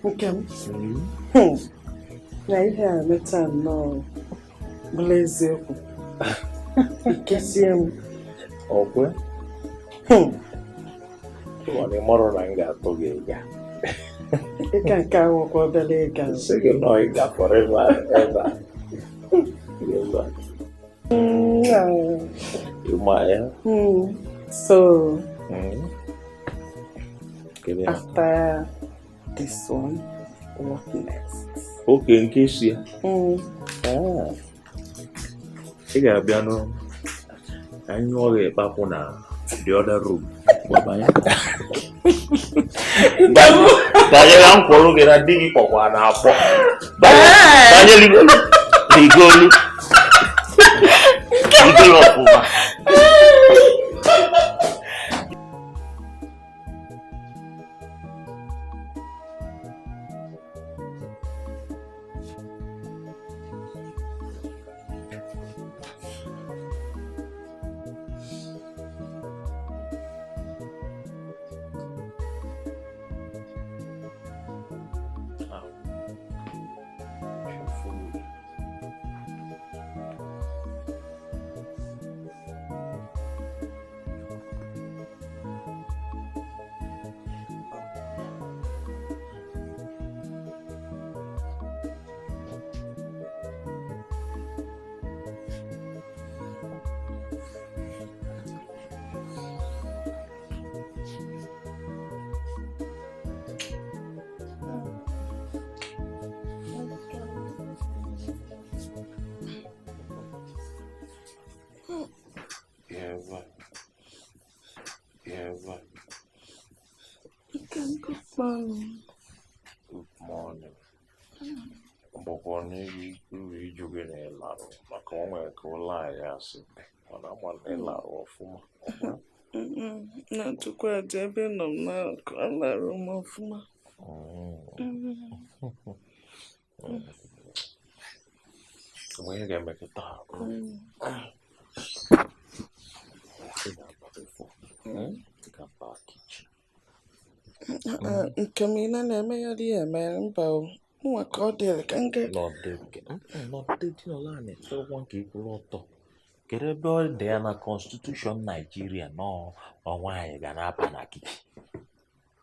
Nke m? Na ihe a meta nnọọ bụla eziokwu. Ikesie m. Ọkwe? Ịma na ịmarụ na m ga-atụ gị ịga. Ịga nke ahụkwa obere ịga. Sị gị nọọ ịga forever ever. Ịma ya? So, after this one, what next? Okay, nke isi ya. Ị ga-abịa nụ ka anyị nyụọ gị ịkpapụ na the other room. Banyere nkwụrụ gị na di gị kpọkwa na akpọ. Banye ligolu. Ligolu ọfụma. Good morning. Na tukwa ebe nọ m na alarụ m ọfụma. Onye ga-emekọta nke m ị na-emegharị ya emegharị mba nwa ka ọ dịrị ka nke kedu ebe ọ dị ya na constitution Nigeria nọ nwaanyị ga na-aba na kichin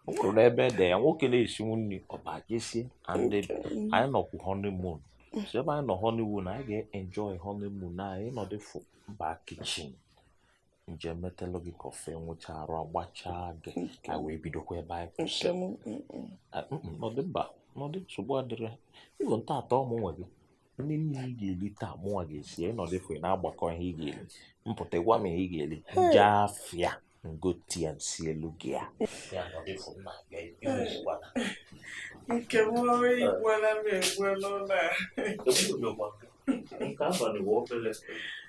o nwere ebe dị ya nwoke na-esinwu nri ọbajesie and anyị nọkwu honeymoon so ebe anyị nọ honeymoon anyị ga-enjoy honeymoon anyị nọdụ mba kichin njem metalụ gị kọfị nwụcha arụ agbachaa gị anyị wee bidokwa ebe anyị kwụsị nọdụ mba nọdụ nsogbu adịrị ịbụ nta atọ ụmụ nwe gị ndị nne ị ga-eli taa mụnwa ga-esi ịnọdụ efu na-agbakọ ihe ị ga-eli mpụta gwa m ihe ị ga-eli nje afịa ngotie nsi elu gị a ya nọdụ efu nna nke m igwela m egwe n'ụlọ a nke abalị bụ obere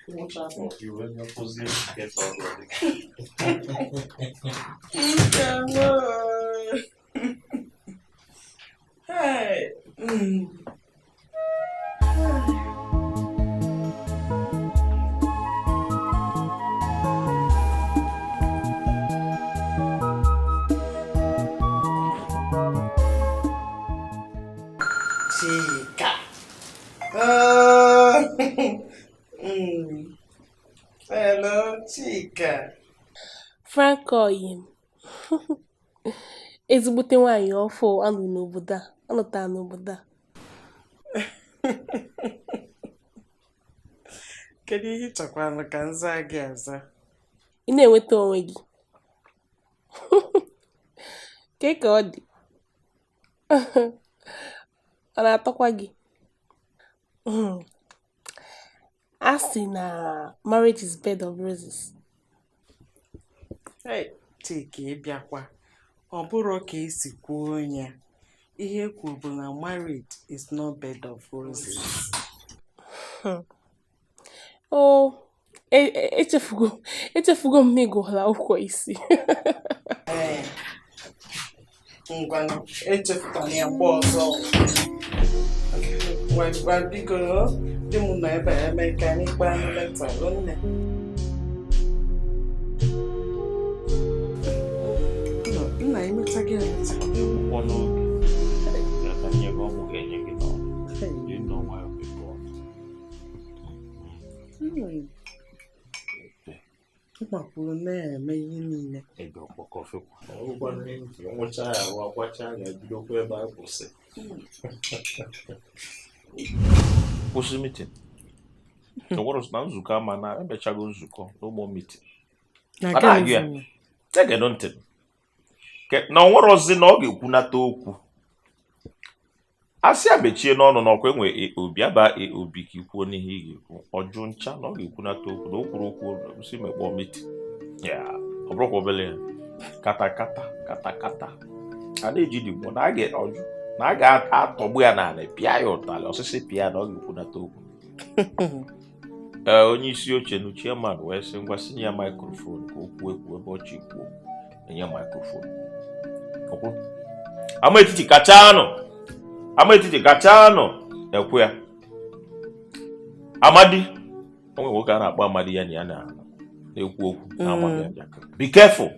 ngwụcha afọ iwe nyekụzie nke tọrọ gị nke m. Hey. Chika. Hello, Chika. Franco yim. Ezigbote nwaanyị ọfụ alụ n'obodo a, alụtara n'obodo a. Kedu ihe ị chọkwara ka m zaa gị aza? Ị na-enweta onwe gị. Kee ka ọ dị? Ọ na-atọkwa gị? A sị na marriage is bed of roses. Hey, Chika, ị bịakwa. Ọ bụrụ ka esi kwuo ya, ihe kwuru bụ na marriage is not bed of roses. Oh, echefugo m na ịgụla akwụkwọ isi. Ngwanụ, echefukwana ya mgbe ọzọ. Ngwa biko, di m nọ ebe a eme ka anyị kpaa leta nne. Nna, emeta gị eleta. Mkpakwuru na-eme ihe niile. Ego kọfị nwụcha ya ahụ akwacha ya bidokwa ebe a kwụsị. Kwụsị mitin. Na nzukọ ama na emechago nzukọ n'ụgbọ mitin. Tegedo ntị. Na ọ nwerozi na ọ ga-ekwunata okwu. Asị ya mechie n'ọnụ n'ọkwa enwe AOB aba AOB ka ikwuo n'ihe ị ga-ekwu. Ọjụ ncha na ọ ga-ekwunata okwu na o kwuru okwu si mekpọọ mitin. Ya ọ bụrụkwa obele ya. Katakata katakata. A na-eji digbo na a ga-ọjụ na a ga-atọgbu ya n'ala pịa ya ụtalị osisi pịa na ọ ga-ekwunata okwu. Onye isi oche nu chairman wee sị ngwa sinye ya maikrofon ka o kwuo ekwu ebe ọ chị kwuo enye maikrofon. Ama etiti kachanụ. Ama etiti kachanụ ekwu ya. Amadi onwe nwoke a na-akpọ Amadi ya na ya na-ekwu okwu na Amadi ya. Be careful.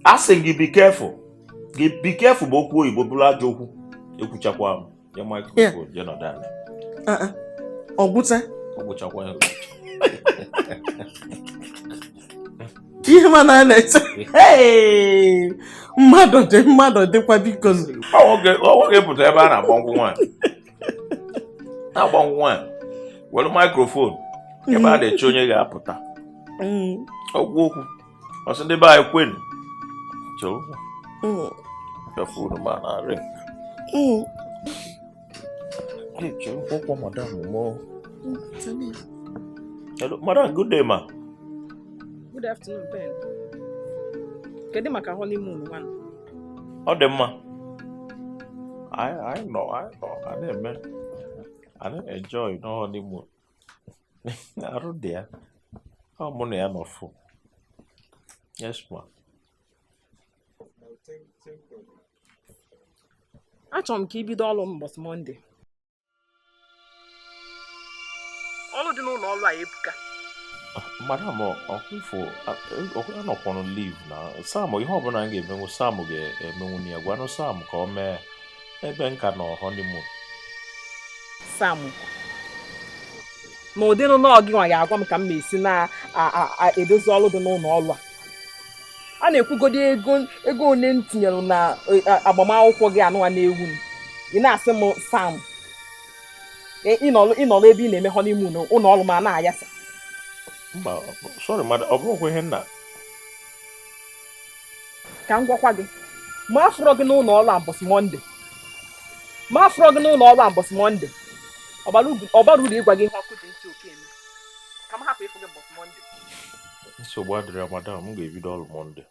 A sị gị be careful. Gị be careful bụ okwu oyibo bụrụ ajọ okwu. Ekwuchakwa m ya maikrofon je nọdụ ala. Ọ gwụcha? Ọ gwụchakwa ya. Ihe mana na-eche. Mmadụ dị mmadụ dịkwa biko. Ọ nwoke pụta ebe a na-agba nkwụ nwaanyị. Na-agba nkwụ nwaanyị. Were maikrofon ebe a na-eche onye ga-apụta. Ọgwụ okwu. Ọ sị ndị be anyị kwenu. Chọọ. Fonu ma na-arị. Chọọ ụkwụ madam mụ. Hello, madam, good day, ma. Good afternoon, Ben. Kedu maka honeymoon one? Ọ dị mma. I know, I na-eme. I enjoy no honeymoon. Arụ dị ya. Ọ mụ na ya nọ fụ. Yes, ma. Achọrọ m ka i bido ọrụ m ụbọchị Mọnde. Ọrụ dị n'ụlọ ọrụ a ebuka. Madam, ọkwụ anọkwanụ leave na Sam ihe ọbụla m ga-emenwu Sam ga-emenwu ya gwanụ Sam ka ọ mee ebe nka nọ honeymoon. Sam na ụdị nọ gị nwa ga-agwa m ka m ma-esi na-edozi ọrụ dị n'ụlọ ọrụ a. A na-ekwugodi ego one m tinyere na agbamakwụkwọ gị anụwa na-ewu m. Ị na-asị m Sam ịnọrọ ebe ị na-eme honeymoon ụlọ ọrụ ma na-ayasa. Mba, sorry madam, ọ bụrụkwa ihe nna. Ka m gwakwa gị, ma afụrọ gị n'ụlọ ọrụ a mbọsị Mọnde. Ma afụrọ gị n'ụlọ ọrụ a mbọsị Mọnde. Ọbara uru ịgwa gị ihe ọkụ dị ntị oke eme. Ka m hapụ ịfụ gị mbọsị Mọnde. Nsogbu adịrị madam, m ga-ebido ọrụ Mọnde.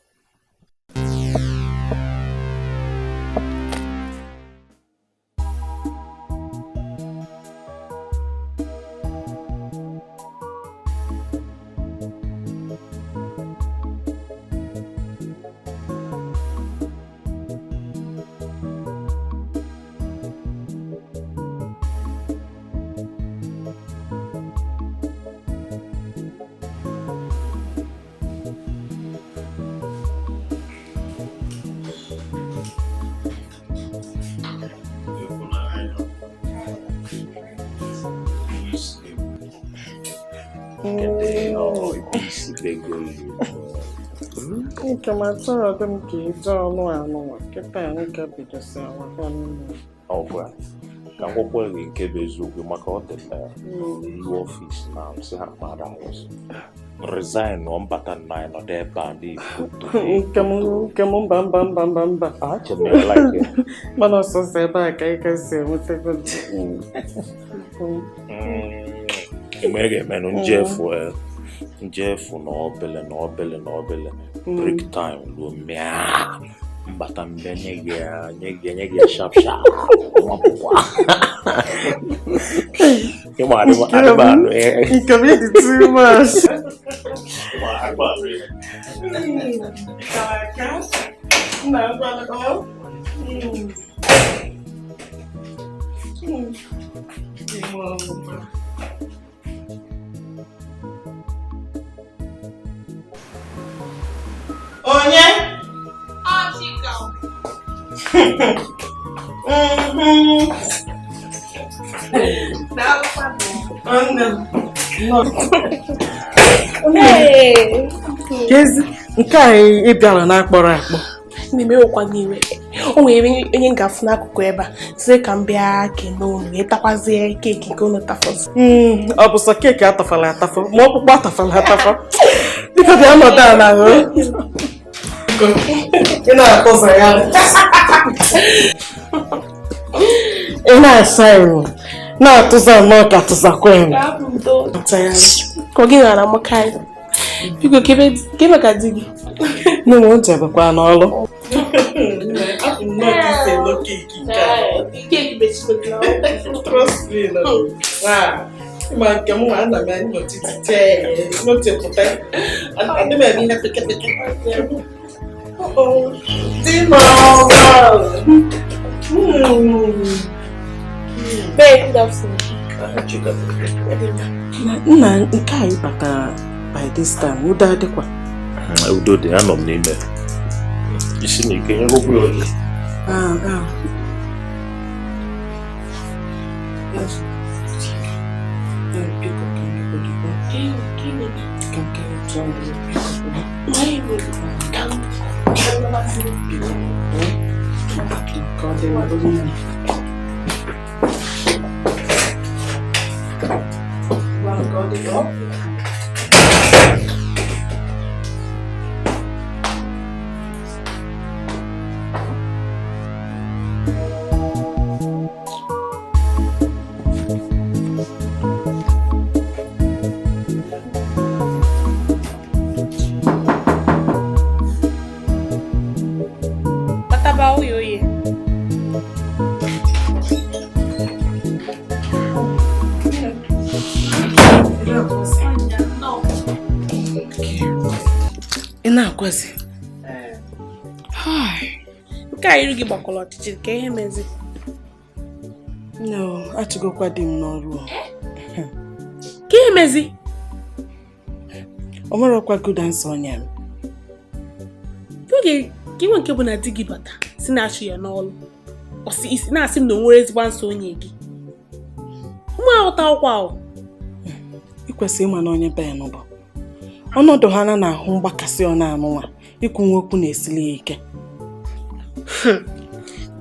Nke m achọrọ dị m ka ije ọnụ anụnwa kịta anyị ka bidosi awa honeymoon. Ọgwa ka m gwakwa gị nke bụ eziokwu maka ọ dị na iwu ọfịs na sị ha mmadụ arụsị resign nọ mbata nna anyị nọdụ ebe a na-ekwu. Nke m mba mba mba mba mba. Mana ọsọsọ ebe a ka ị ka si enwetago. Mgbe ị ga-emenụ njefu na obele na obele na obele break time ruo mmịa mbata mbịa nye gị sharp sharp nwapụkwa. Nke m dị too much. Onye? Chika. Kezi, nke a ị bịara na-akpọrọ akpọ. Na-emewekwa n'iwe. O nwere onye ngafe n'akụkụ ebe a sị ka m bịa kene unu ịtakwazie keeki nke unu tafọzụ. Ọ bụ sọ keeki atafala atafọ ma ọkpụkpụ atafala atafọ. Biko bịa nọdụ ala hụ. Ị na-atụzọ ya. Ị na-asa iwu na-atụzọ nnọọ ka atụzakwa ya. Ka ọ gị nara amakarị. Biko kebe ka di gị. Nne m jebekwa n'ọlụ. Trust me, no. Ma nke m nwa ana m enyochite nyochepụta. Adị m eme ihe peke peke. Di m ọma. Babe, good afternoon. Nna nke anyị batara by this time, udo adịkwa. Udo dị, anọ m n'ime. Isi na ike nyegokwu ya ọjị. Nke a iru gị gbakọrọ ọchịchị ka ihe mezi. No, achịgokwa di m n'ọrụ. Ka ihe mezi? O nwerọkwa good answer onye m. Oge ka inwe nke bụ na di gị bata si na-achụ ya n'ọrụ. Ọ sị isi na-asị m na o nwere ezigbo nsọ onye gị. Ụmụ aghọta ọkwa ahụ. Ị kwesịrị ịma na onye be ya bụ. Ọnọdụ ha na na-ahụ mgbakasị ọ na-anụnwa ikwu okwu na-esili ya ike.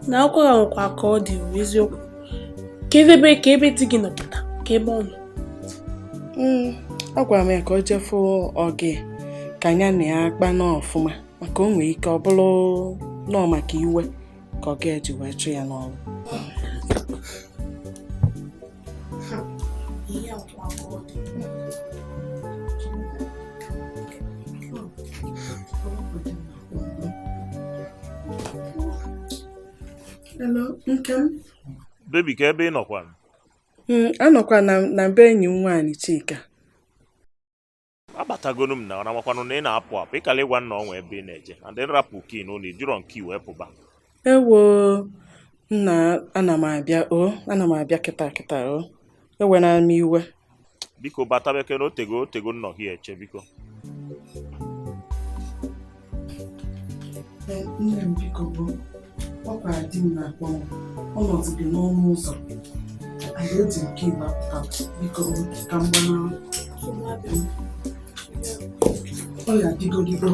Na akwụkwọ ya nwekwa ka ọ dị eziokwu. Ka ebe ka ebe di gị nọpụta ka ebe ọ nọ. Agwara m ya ka ọ jefu oge ka ya na ya kpa n'ọfụma maka o nwee ike ọ bụrụ nọọ maka iwe ka ọ ga-eji wee chụ ya n'ọrụ. Hello, Nkem. Baby, ka ebe ị nọkwa? Anọkwa na be enyi m nwaanyị Chika. Abatagonu m na ọ namakwanụ na ị na-apụ apụ ịkala ịgwa nna ọnwa ebe ị na-eje na ndị nrapụ kii n'ụlọ ijirọ nke iwe pụba. Ewo, nna ana m abịa o, ana m abịa kịta kịta o. Ewena m iwe. Biko batabeke na otego otego nnọ gị eche biko. Nne m biko bụ ọkwa di m na-akpọ m ọnọdụ dị n'ọnụ ụzọ anyị eji nke igbe apụta biko ka m gbanahụ ọ ya dịgodigo.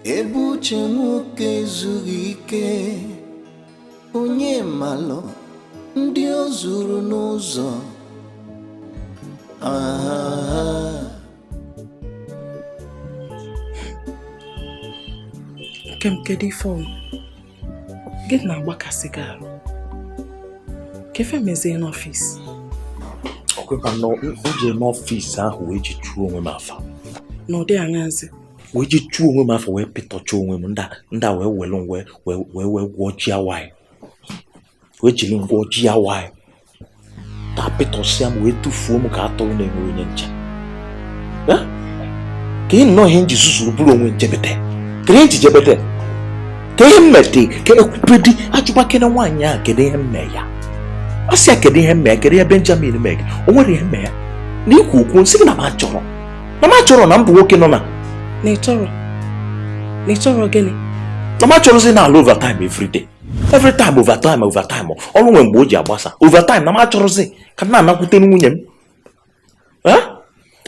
Ebe uche nwoke zuru ike, onye malụ ndị o zuru n'ụzọ. Nkem, kedu ife ọ gị na-agbakasị gị arụ? Ka efe mezie n'ọfịs. Ọkwa na o jee n'ọfịs ahụ wee ji chụọ onwe m afa. N'ụdị aṅazi? Wee je chụọ onwe m afọ wee pịtọcha onwe m nda wee welu wee wee wee gwọọ ji awaị wee jiri ngwọ ji awaị ta pịtọsịa m wee tụfuo m ka atụrụ na-enwere onye nche. Ka ị nnọọ ihe nji zuzuru bụrụ onwe njebete ka ihe nji jebete ka ihe mmete ka ekwupedi ajụbakene nwaanyị ahụ kedu ihe mme ya ọ sị ya kedu ihe mme ya kedu ihe Benjamin mee o nwere ihe mme ya na ikwu okwu nsị gị na m achọrọ na m bụ nwoke nọ na na ị chọrọ gịnị na m achọrọzi na ala overtime every day every time overtime ọrụ nwe mgbe o ji agbasa overtime na m achọrọzi ka m na-anakwute nwunye m.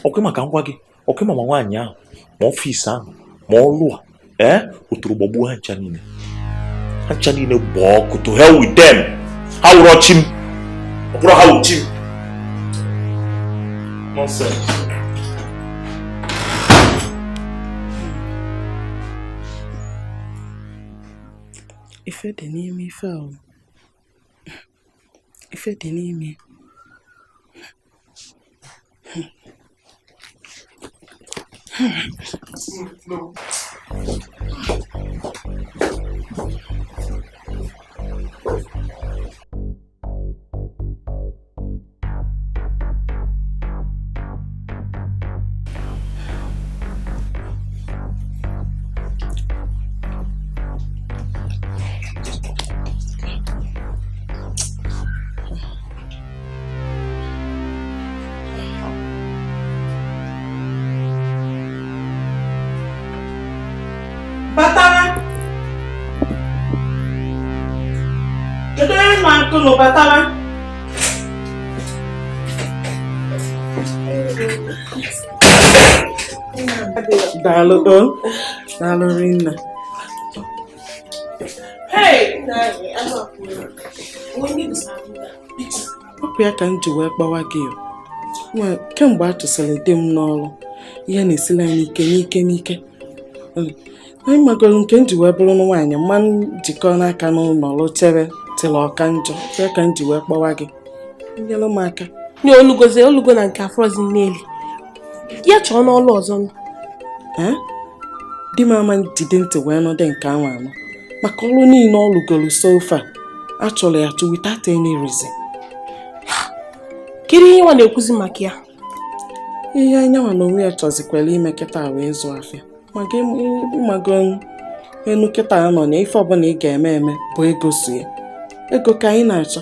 Ọkwe maka ngwa gị ọkwe mama nwaanyị ahụ ma ọfịs ahụ ma ọlụ a oturu gbagbuo ha ncha niile gbaa ọkụ to hell with them. Ha wụrụ chi m ọ bụrụ ha wụ chi m. Nonsense. Ife dị n'ime ife ahụ. Ife dị n'ime. No. Batara. Daalụ o. Daalụ rinne. Hey! Ọ bụ ya ka m ji wee kpọwa gị o. Kemgbe a chụsịrị di m n'ọrụ, ihe na-esili anyị ike n'ike. Anyị magoro nke m ji wee bụrụ nwaanyị mma njikọ n'aka n'ụlọ ọrụ chere tịrị ọka njọ ya ka m ji wee kpọwa gị nyere m aka. Nye olugozi olugo na nke afrozi n'eli ya chọọ n'ọlụ ọzọ. Di m ama jide ntị wee nọdụ nke anwa anọ maka ọrụ niile ọ lụgoro sofa a chọrọ ya to without any reason. Kedu ihe nwa na-ekwuzi maka ya? Ihe anyanwa na onwe ya chọzikwara ime kịta wee zụọ afịa maka ịmago enu kịta nọ na ife ọbụla ị ga-eme eme bụ ego so ya. Ego ka anyị na-achọ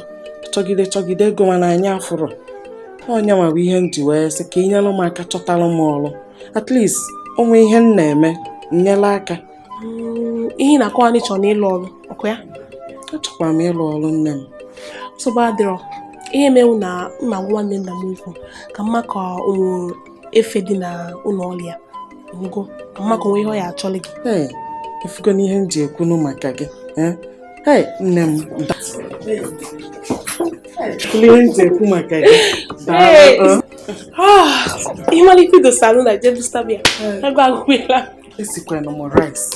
chọgide ego mana anyị afụrụ ọnyanwa bụ ihe m ji wee sị ka ị nyere m aka chọtara m ọrụ at least onwe ihe m na-eme nyere aka. Ihe na-akọwa na ịchọ na ịlụ ọrụ ọkụ ya? Achọkwara m ịlụ ọrụ nne m. Nsogbu adịrọ. Ihe mewu na nna nwanne nna m ukwu ka mma ka o efe dị na ụlọ ọrụ ya ngo ka mma ka onwe ihe ọ ya achọlị gị. Ee, ifugo n'ihe m ji ekwunu maka gị. Hey, nne m. Ihe m ji ekwu maka gị. Ihe nwere ike idosa anụ na Jebusta bịa. Ego agụkwela. Esikwana m rice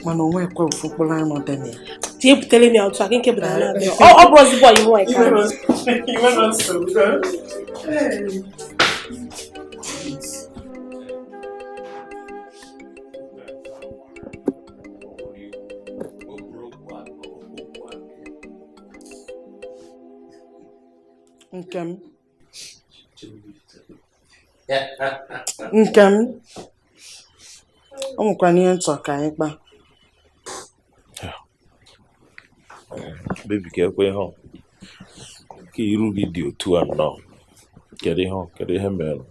mana onwe ekwe ofu mkpụrụ anụ dị na ya. Jee butere m ya otu aka nke bụ na na-abịa. Ọ bụrụ ozigbo ọyị nwaanyị ka. Nke m ọ nwekwana ihe nchọ ka anyị kpaa. Baby, ka ekwe ihe ka iru gị dị otu a nnọọ. Kedu ihe mere?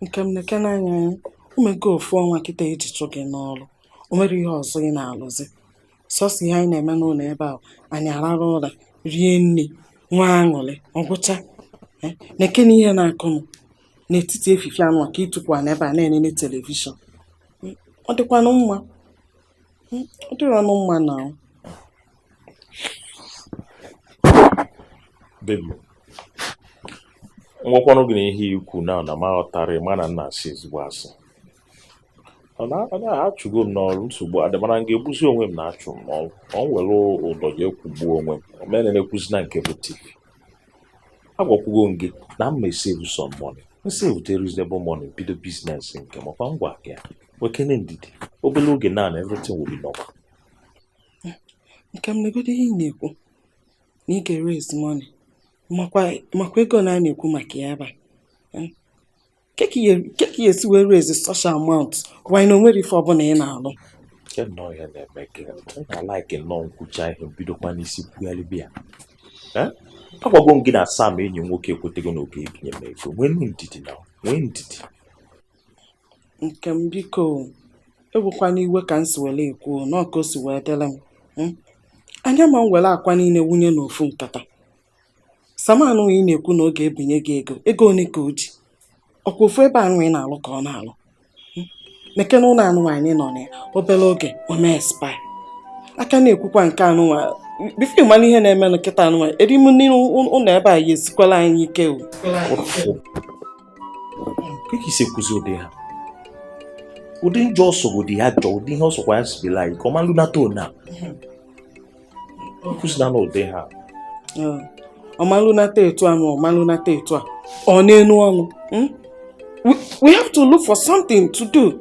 Nke m na-eke n'anya ya omego ofu ọnwa kịta eji chụ gị n'ọrụ o nwere ihe ọzọ ị na-alụzi sọsọ ihe anyị na-eme n'ụlọ ebe ahụ anyị arara ụra rie nri nwa aṅụrị ọgwụcha na-eke na ihe na-akụnụ n'etiti efife anụ ka ịtụkwa n'ebe a na-enene telivishọn. Ọ dịkwanụ mma? Ọ dịrọnụ mma na Baby, nwekwanụ gị na ihe ikwu na na m aghọtara ma na nna asị ezigbo asị. Ọ na-achụgo m n'ọrụ nsogbu adịmara m ga-egbuzi onwe m na-achụ m ọ nwere ụdọ ji ekwugbuo onwe m omena na-ekwuzi na nke bụ TV. Agwakwugo m gị na m ma esave some money. Nsave reasonable money bido biznes nke m ọkwa ngwa gị. Nwekene ndidi. Obere oge na everything will be normal. Nke m negodo ihe ị na-ekwu na ị ga-raise money. Makwa ego na a na-ekwu maka ya ebe a. Ke ka ị esi wee raise such amount why na o nwere ife ọbụla ị na-alụ? Nke nnọọ ihe na-eme gị ị na-alaiki nnọọ nkwucha ihe bidokwa n'isi kwugharịba ya. Agwago m gị na Sam enyi m nwoke ekwetego na oge ebinye m ego. Nwee ndidi na nwee ndidi. Nke m biko ewekwana iwe ka m si were ekwu na ọka o si wee dịrị m. Anya ma m were akwa niile wunye n'ofu nkata. Sam anụ ị na-ekwu na ọ ga-ebinye gị ego, ego one ka o ji? Ọkwa ofu ebe anụ ị na-alụ ka ọ na-alụ. Meke na ụlọ anụ anyị nọ na ya obere oge o mee expire. Aka na-ekwukwa nke anụnwa bifo ịmara ihe na-eme na nkịta anụnwa erim ụlọ ebe a ya esikwala anyị ike o. Ka isi ekwuzi ụdị ha? Ụdị njọ ọsọ ụdị ya jọọ, ụdị ihe ọsọkwa ya sibila anyị ka ọ malụ nata ona. Ekwuzina na ụdị ha. Ọmalụnata etu anụ, ọmalụnata etu a ọ n'enu ọnụ. We have to look for something to do.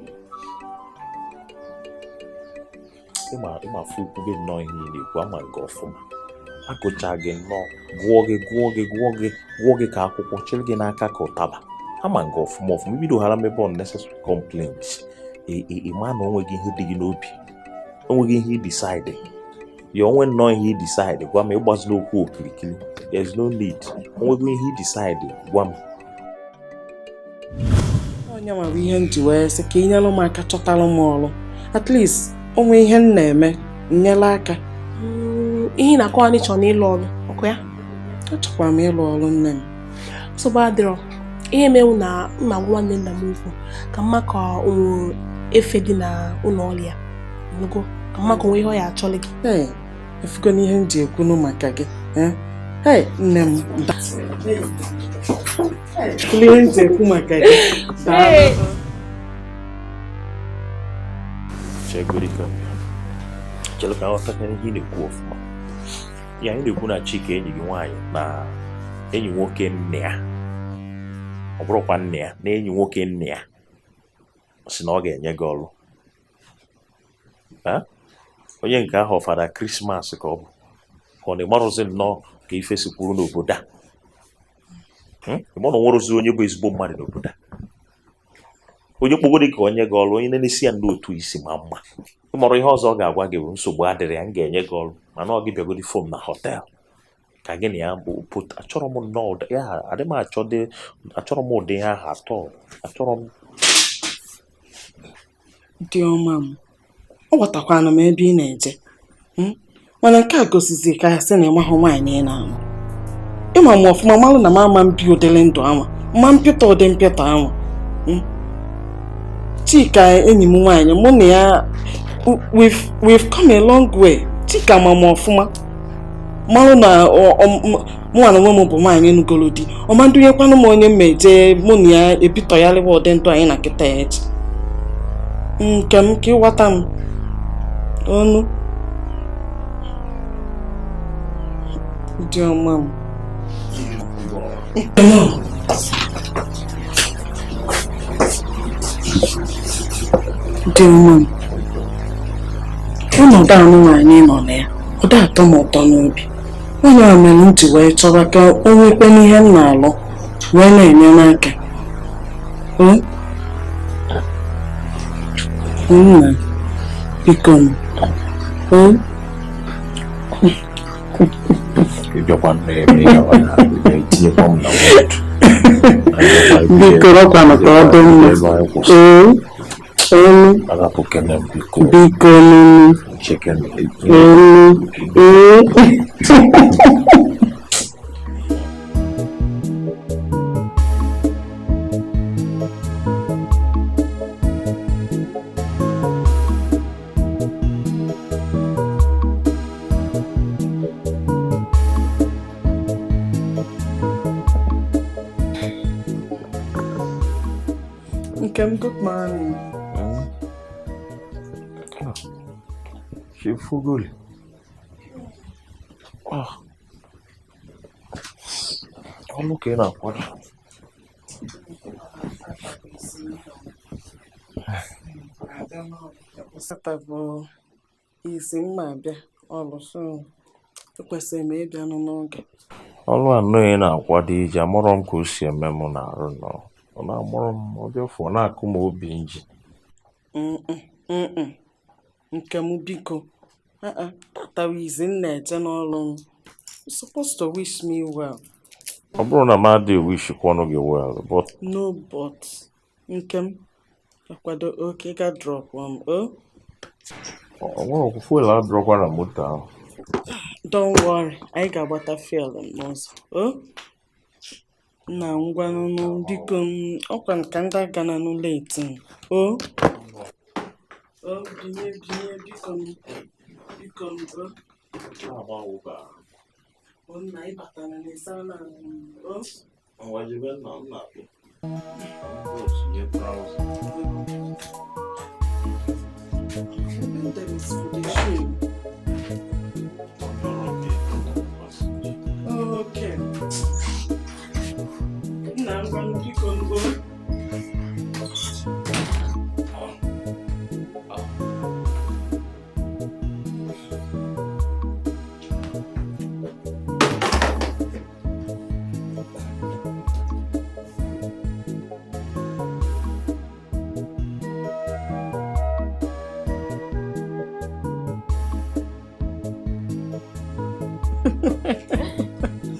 Ịma afụ ikwube nnọọ ihe ị na-ekwu ama gị ọfụma. Agụcha gị nnọọ, gụọ gị gụọ gị gụọ gị gụọ gị ka akwụkwọ chịrị gị n'aka ka ụtaba. Ama gị ọfụma ọfụma ibido ghara mebe unnecessary complaints. Ị ma na onweghị ihe dị gị n'obi, onweghị ihe ị decide. Ya onwe nnọọ ihe ị decide gwa m, ịgbazila okwu okirikiri. There is no need. Onweghị ihe ị decide gwa m. Onye nwere ihe m ji wee sị ka ị nyere m aka chọtara m ọrụ. At least onwe ihe m na-eme nyere aka. Ihe na-akọwa na ịchọ n'ịlụ ọrụ, ọkụ ya? Achọkwara m ịlụ ọrụ nne m. Nsogbu adịrọ. Ihe mewu na mma nwanne nna m ukwu ka mma ka o efe dị na ụlọ ọrụ ya. Nugo ka mma ka onwe ihe ọ ya achọlị gị. Ee, efugo n'ihe m ji ekwunu maka gị. Ee, nne m. Ihe m ji ekwu maka gị. Chegorika. Chere ka nghọta ihe ị na-ekwu ọfụma. Ya anyị na-ekwu na Chika enyi gị nwaanyị na enyi nwoke nne ya. Ọ bụrụkwa nne ya na enyi nwoke nne ya sị na ọ ga-enye gị ọrụ. Onye nke ahụ Fada Krismas ka ọ bụ. Ka ọ na-ịmarụzi nnọọ ka ife si kwuru n'obodo a. Ịma na onwerụzi onye bụ ezigbo mmadụ n'obodo a. Onye kpogoro ka onye gị ọrụ, onye na-esi ya ndị otu isi ma mma. Ịmọrọ ihe ọzọ ọ ga-agwa gị bụ nsogbu adịrị ya, m ga-enye gị ọrụ mana ọ gị bịagodi fom na họtel ka gị na ya bụ pụta. Achọrọ m nnọọ ya, adị m achọrọ m ụdị ihe ahụ atọ. Achọrọ m dị ọma m. Ọ ghọtakwana m ebe ị na-eje. Mana nke a gosizi ka ya sị na ịmahụ nwaanyị ị na-anụ. Ịma m ọfụma malụ na m ama mpi ụdịrị ndụ anwa, mma mpịta ụdị mpịta anwa. Chika enyi m nwaanyị, mụ na ya we've come a long way. Chika ma m ọfụma malụ na mụnwa na onwe m bụ nwaanyị nugolo di. Ọma ndụnyekwanụ m onye mmeje mụ na ya ebitọgharịwa ụdị ndụ anyị na kịta ya echi. Nke m ka ịghọta m ọnụ dị ọma m. Dị ọma m. Ọnọdụ anụ nwaanyị nọ na ya, ọ dị atọ m ụtọ n'obi. Onye a mere m ji wee chọba ka o nwekwe n'ihe m na-alụ wee na-enye n'aka. Nna, biko m. Ịbịakwa na-eme ya ọ na-etinyekwa m na wọdụ. Biko rọkwanụ ka ọ dị mma. Arapụkene m biko. Biko nụ. Chekene. Nkem, good morning. Chefugoli. Ọnụ ka ị na-akwado. abịa n'ọrụ. Sata bụ isi mma abịa ọrụ, so ekwesịrị m ịbịanụ n'oge. Ọrụ anọ ị na-akwado ije, amụrọ m ka o si eme m n'arụ nọ. Ọ na-amụrụ m ọbịa fụ, ọ na-akụ m obi nji. Mm-mm, nke m biko. Tatawa izi m na-eje n'ọrụ m. You're supposed to wish me well. Ọ bụrụ na m adịghị wishikwa ọnụ gị well, but No but. Nke m akwado oke ga drop m o. Ọ nwere fuel adịrọkwa na moto ahụ. Don't worry, anyị ga-agbata fuel n'ụzọ. O na ngwanụnụ biko m, ọkwa nka ndị agana n'ụlọ eti m. O o binye binye biko m, biko m o. O nna ịbatara na ịsa na o. Ebe dem is for the show. Okay. Nna ngwanụ biko m o.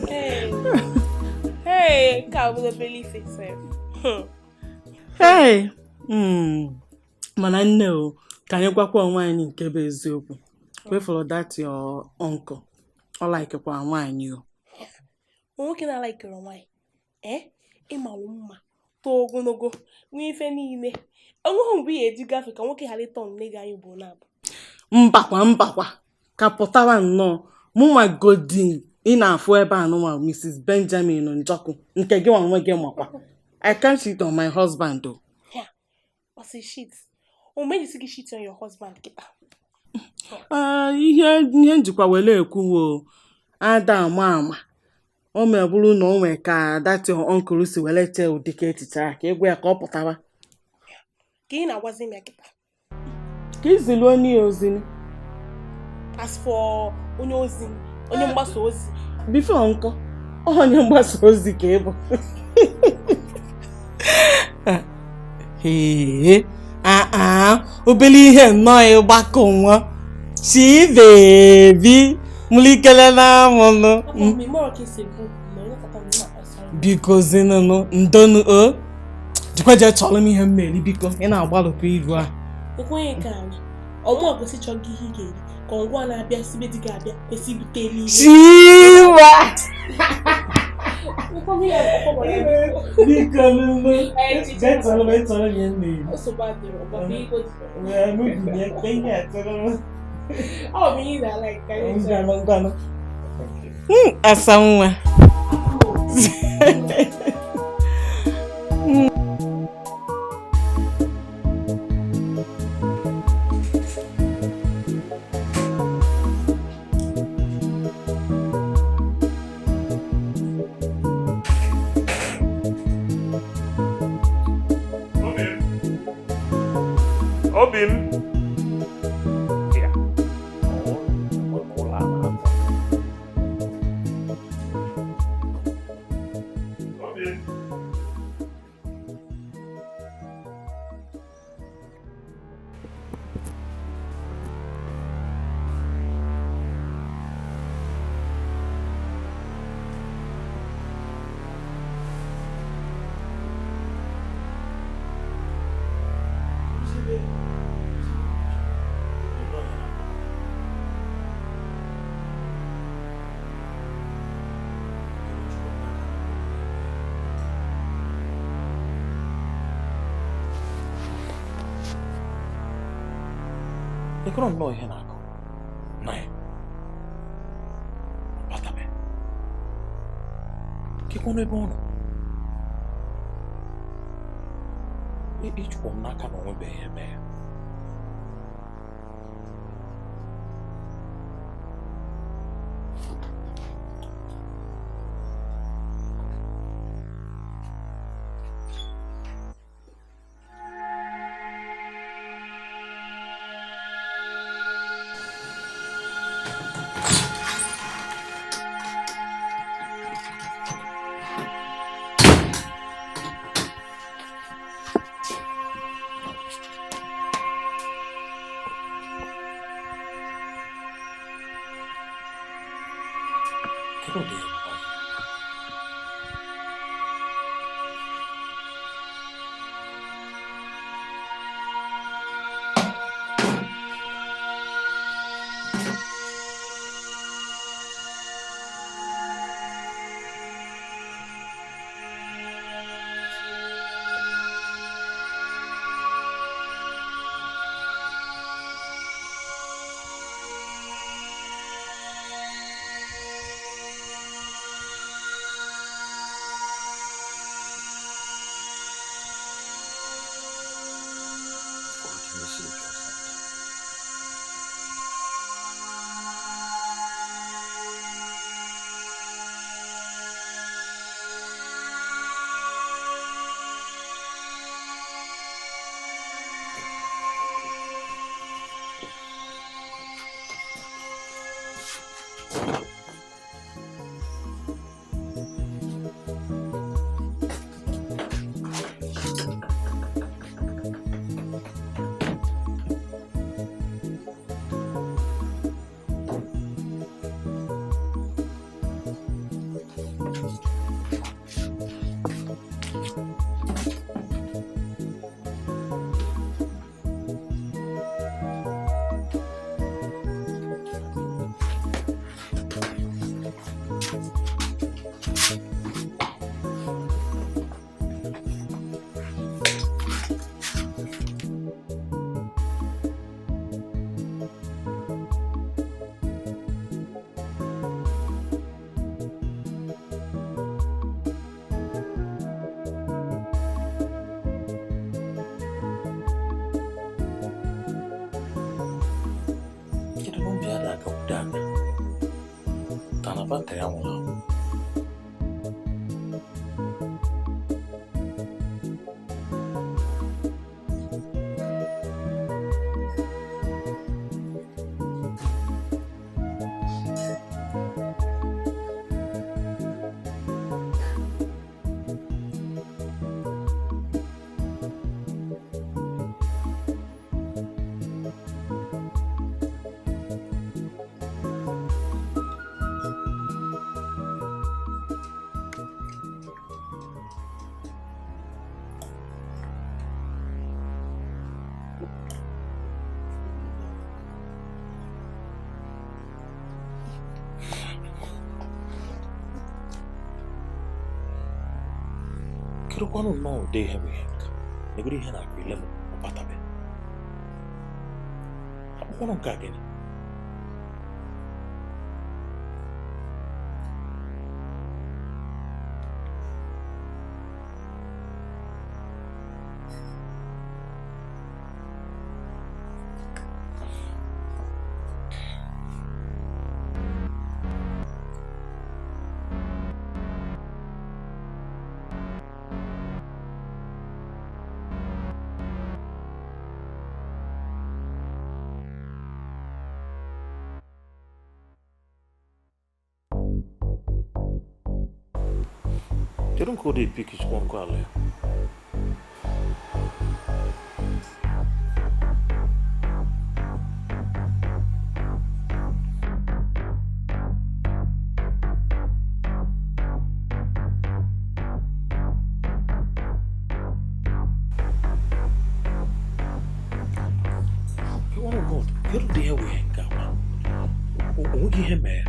Hey. Hey, nke a bụ obere ife sef. Hey! Mana nne o, ka anyị gwakwa onwe anyị nke bụ eziokwu. Kwefụrụ that your uncle. Ọ laikikwa nwaanyị o. Nwoke na-alaikere nwaanyị. Eh? Ịmalụ mma, too ogologo, nwee ife niile. Onweghị mgbe ị ga-eji gafe ka nwoke ghara ịtọ nne gị anyị bụ na-abụ. Mbakwa mbakwa, ka pụtawa nnọọ. Mụnwa godi ị na-afụ ebe a nụnwa Mrs. Benjamin Njọkụ nke gị onwe gị makwa. I can't cheat on my husband o. Ya, ọ sị shit. O mejisi gị shit on your husband kịta. Ihe ihe njikwa were ekwuwo ada ama ama o ma bụrụ na o nwee ka that your uncle si were chee ụdịka echiche a ka ịgwa ya ka ọ pụtara. Ka ị na-agwazi m ya kịta. Ka izilu onye ya ozi. As for onye ozi, onye mgbasa ozi. Before nkọ, onye mgbasa ozi ka ị bụ. Ee, obele ihe nnọọ ịgbakọ nwa. Chi bebi, mulikele na amụnụ. Biko zinụnụ, ndonu o. Jikwa jee chọrọ m ihe mmeri biko, ị na-agbalụkwa iru a. Ekwenye ka anyị. Ọmụ kwesị ịchọ gị ihe ị ga-eri. Ka ngwa na-abịa sibe di ga-abịa kwesị ibute eluigwe. Chiwa! Biko nụnụ. Jee chọrọ m ịchọrọ m ihe mmeri. Nsogbu adịrọ, ọgbakọ igwe dị. Wee mụ binye, ihe a chọrọ m. Ọ bụ ihe ị na-ala ka anyị chọrọ. Ngwanụ ngwanụ. Asa nwa. Obi m. Ya. Obi m. Ekoro nnọọ ihe na-akụ na ya ọ batabe kekwanụ ebe ọ nọ. Ijikwa m n'aka na o nwebeghị eme ya. Kedu ụdị ya bụkwa? Message or something. Kedu nọmba ya na-agakwudo aga? Ka na batrị ya nwụrụ anwụ. Kedụkwanụ nnọọ ụdị ihe bụ ihe nka? Negoro ihe na-akụ 11 ọ batabe. Akpụkwanụ nke a gịnị? Kedu nke ọ dị pik chukwu nkụ ala ya? Kedu ụdị ihe bụ ihe nke a kwa? O nweghị ihe mere.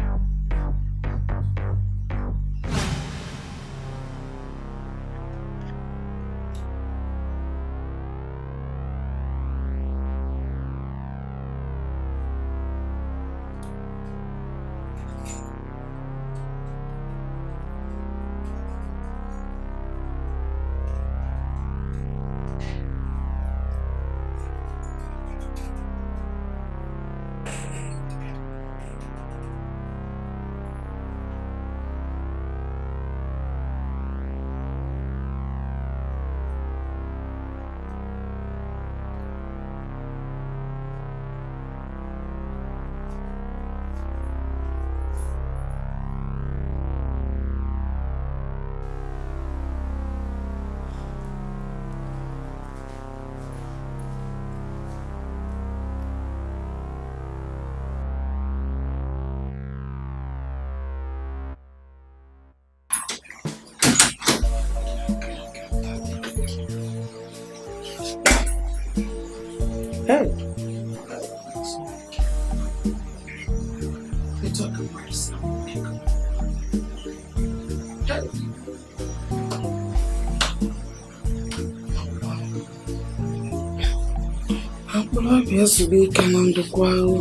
Hey! Etu a ka mmadụ si anwụ ego. Hey! Mkpụrụ obi ezuru ike na ndokwa ahụ.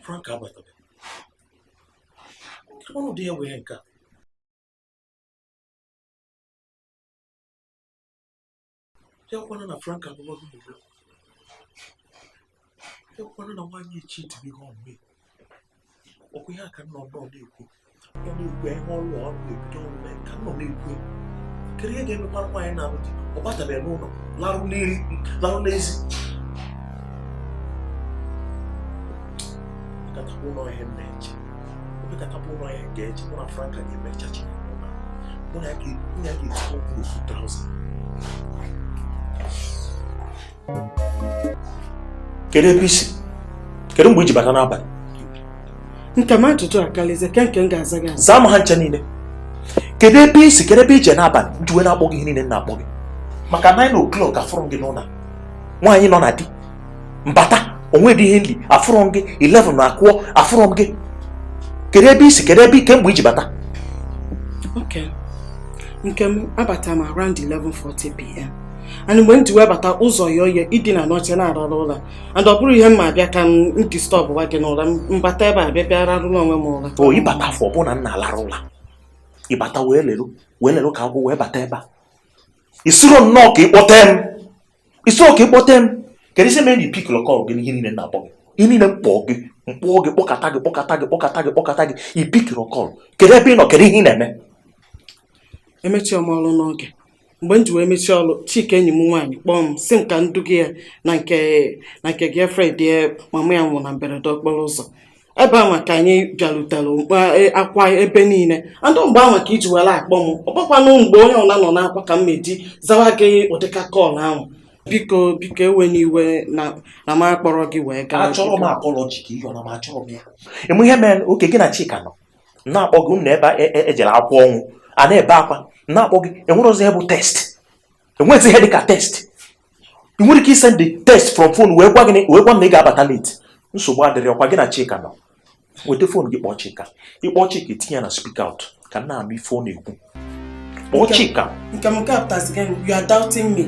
Frank abatabe. Kedu ụdị ya wee nke a? Ya kwana na Frank abụbago n'ilo. Ya kwana na nwaanyị echi tibigo ọmụme. Ọkwa ihe a ka nọ nọ na-ekwu. Nọ na-ekwu ihe ọrụ ọ na-ebido ọrụ mee ka nọ na-ekwu. Kedu ihe ga-emekwa nwaanyị na-alụ di? Ọ batabeghị n'ụlọ, larụ n'ezi. Franka ga-emechachi mụ na ya ga-etikọ okwu ofu traụza. Kedu ebe isi? Kedu mgbe iji bata n'abalị? Nke m ajụjụ akalize ke nke m ga-aza gị aza. Zaa m ha ncha niile. Kedu ebe isi? Kedu ebe ije n'abalị? M ji wee na-akpọ gị ihe niile m na-akpọ gị. Maka 9 o'clock afụrụ m gị n'ụlọ. Nwaanyị nọ na di. Mbata onwe dị ihe nli afụrụ m gị 11 na akụọ afụrụ m gị. Kedu ebe isi? Kedu ebe kemgbe iji bata? Okay. Nke m abata m around 11:40 p.m. And mgbe m ji wee bata ụzọ ya oye idina n'oche na-arara ụra. And ọ bụrụ ihe m ma abịa ka m disturb wa gị n'ụra, mbata ebe a bịa bịa rarụla onwe m ụra. O ịbata afọ ọ bụ na m na-alara ụra. Ịbata wee leru ka agwụ wee bata ebe a. Isiro nnọọ ka ịkpọte m. Isiro ka ịkpọte m. Kedu isi mere na ipik lọkọl gị n'ihe niile na-akpọ gị? Ihe niile mkpọ gị, mkpọọ gị, kpọkata gị, kpọkata gị, kpọkata gị, kpọkata gị, ipik lọkọl. Kedu ebe ị nọ? Kedu ihe ị na-eme? Emechie m ọrụ n'oge. Mgbe m ji wee mechie ọrụ, Chika enyi m nwaanyị kpọọ m sị m ka m duga ya na nke girlfriend ya mama ya nwụrụ na mberede okporo ụzọ. Ebe ahụ ka anyị bịarutere akwa ebe niile. Andụ mgbe ahụ ka iji were akpọ m. Ọ bụkwanụ mgbe onye ọbụla nọ n'akwa ka m meji zawa gị ụdịka kọl ahụ. Biko biko ewe n'iwe na m akpọrọ gị wee gaa. Achọrọ m apọlọji ka ihe ọ na m achọrọ m ya. Ịmụ ihe mere oke gị na Chika nọ na-akpọ gị unu ebe ejere akwa ọnwụ a na-ebe akwa na-akpọ gị enwere ọzọ ihe bụ test. Enwezi ihe dị ka test. Ị nwere ike isend test from phone wee gwa gị wee gwa m na ị ga-abata late. Nsogbu adịrị ọkwa gị na Chika nọ. Weta phone gị kpọọ Chika. Ịkpọọ Chika etinye ya na speak out ka m na-anụ ife ọ na-ekwu. Kpọọ Chika. Nke m nke a pụtasị gị, you are doubting me.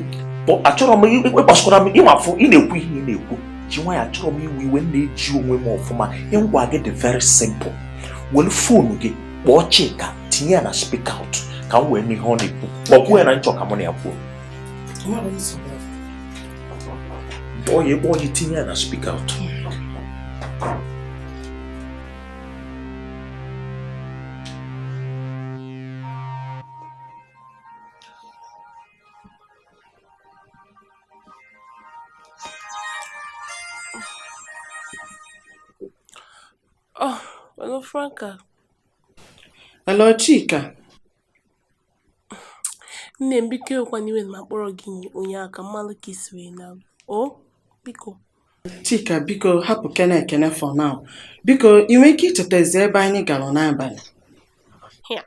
Achọrọ m ịkpasịkwara m ịnwafụ ị na-ekwu ihe ị na-ekwu. Ji nwayọ achọrọ m iwe iwe na-eji onwe m ọfụma. Ngwa gị dị very simple. Were phone gị kpọọ Chika tinye ya na speak out ka m wee nụ ihe ọ na-ekwu. Kpọkwuo ya na nchọ ka mụ na ya kwuo. Kpọọ ya kpọọ ya tinye ya na speak out. Oh, hello, Franka. Hello, Chika. Nne m biko ekwana iwe na akpọrọ gị onye aka mmalụ ka isi wee na. Oh, biko. Chika, biko hapụ kene ekene for now. Biko, ị nwere ike ichetezi ebe anyị gara n'abalị? Ya.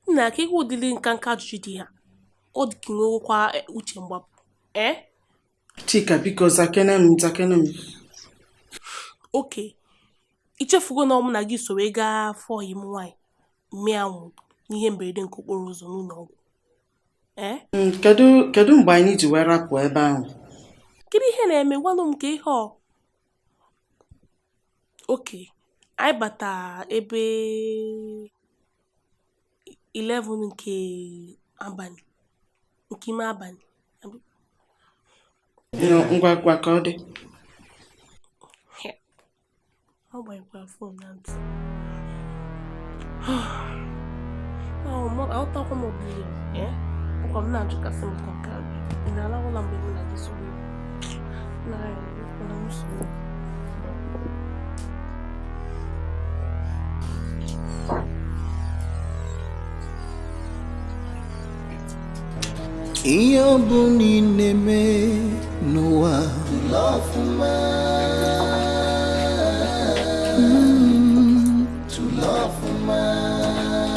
Nna ka ịgwa ụdịrị nka nka ajụjụ dị ha. Ọ dị ka nwekwa uche mgbapụ. Eh? Chika, biko zakene m, zakene m. Okay. Ichefugo na ọmụ na gị so wee gaa afọ ọyị m nwaanyị mmịa nwụ. N'ihe mberede nke okporo ụzọ n'ụlọ ọgwụ. Ee? Kedu mgbe anyị ji wee rapụ ebe ahụ? Kedu ihe na-eme? Gwanụ m ka ihe ọ. Oke, anyị bata ebe 11 nke abalị, nke ime abalị. Ngwa gwa ka ọ dị. Ọ gbanyekwara fon na ntị. Aghọtakwa m ọbụla ya. Ọkwa m na-ajụkasị m ka nke a ị na-alahụla mgbe mụ na gị soro na nsogbu. Ihe ọ bụla ị na-eme n'ụwa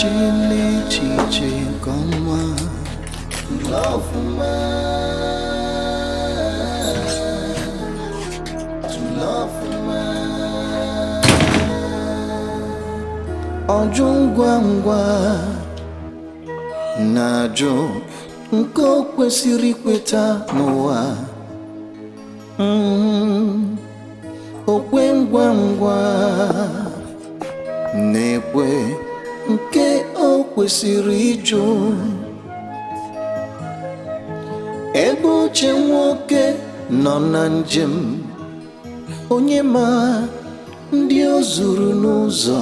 chee n'echiche nke ọma, ọjụ ngwa ngwa na-ajụ nke o kwesịrị ikweta n'ụwa. Okwe ngwa ngwa na-ekwe nke o kwesịrị ịjụ. Ebe uche nwoke nọ na njem, onye ma ndị o zuru n'ụzọ.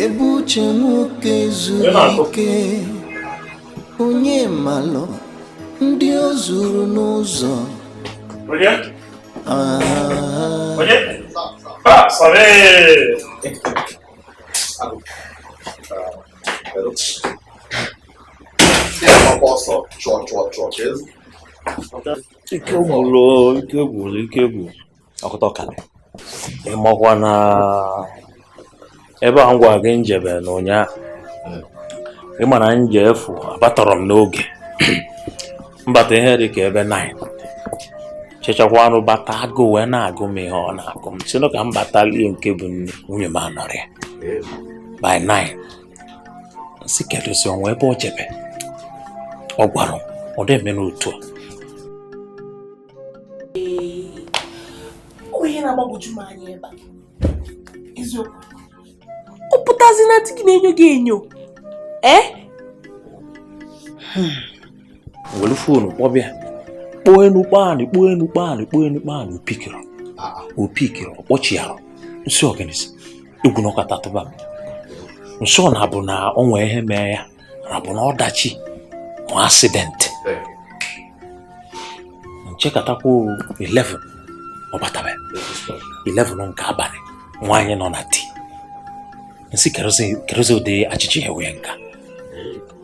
Ebe uche nwoke zuru ike, onye malụ ndị o zuru n'ụzọ. Onye? Ah, sabe! Ike gwụrụ, ike gwụrụ, ike gwụrụ. Ọkụtọ kalị. Ị makwa na ebe a ngwa gị njebe na ụnyaahụ. Ị ma na nje efu abatọrọ m n'oge. Mbata ihe dị ka ebe 9. Chechakwa anụ bata agụ wee na-agụ m ihe ọ na-agụ m. Sịnụ ka m bata lie nke bụ nne nwunye m anọrọ ya. By 9. Nsị kedụzi ọnwa ebe o jebe. Ọ gwara m, ọ dị eme n'otu a. O ihe na-agbagwoju m anya ebe a. Eziokwu. Ọ pụtazi na ntị gị na-enyo gị enyo. Ee? Were foonu kpọbịa. Kpọọ enu kpọọ anị, kpọọ enu kpọọ anị, kpọọ enu kpọọ anị, opikiri. Opikiri, ọkpọchiarụ. Nsị ọganisi. Egwu nọkọta tụba m. Nsọ na-abụ na o nwee ihe mee ya, na-abụ na ọdachi ma asidenti. Nchekatakwa 11 ọ batabe. 11 nke abalị, nwaanyị nọ na di. Nsị kerozi ụdị achịcha ya wee nka.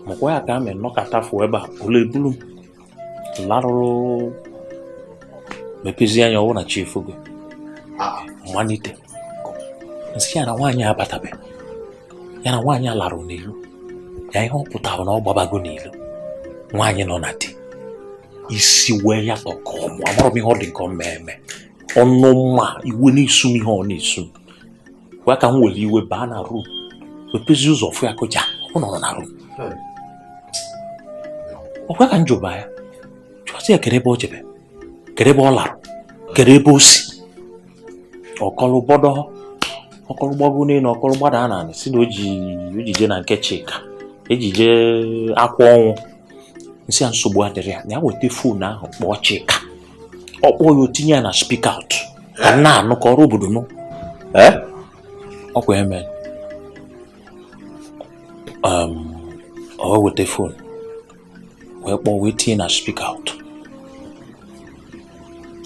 Mụkwa ya ka amị nnọkọta fụ ebe a, ụlọ ebulu m. Larụrụ mepezi anya ọwụ na chi efogo. Mmalite. Nsị ya na nwaanyị abatabe. Ya na nwaanyị a larụ n'ilu. Ya ihe ọ pụtara na ọ gbabago n'ilu. Nwaanyị nọ na di. Isi wee ya tọkọ mụ. Amarọ m ihe ọ dị nke ọ mee eme. Ọnụ mma iwe na-esu m ihe ọ na-esu m. Gwa ka m were iwe baa na rum. Mepezi ụzọ fụ ya kụja. Ọ nọrọ na rum. Ọkwa ka m jụba ya. Jụọzi ya kere ebe o jebe. Kere ebe ọ larụ. Kere ebe o si. Ọkọlụ bọdọ. Ọkọlụ gbago n'elu, ọkọlụ gbada n'ala. Si na o ji je na nke Chika. Ejije akwa ọnwụ. Nsị ya nsogbu adịrị ya. Na ya weta foonu ahụ kpọọ Chika. Ọ kpọọ ya o tinye ya na speak out. Ka m na-anụ ka ọrụ obodo nụ. Ọkwa eme. Ọ weta foonu. Wee kpọọ wee tinye na speak out.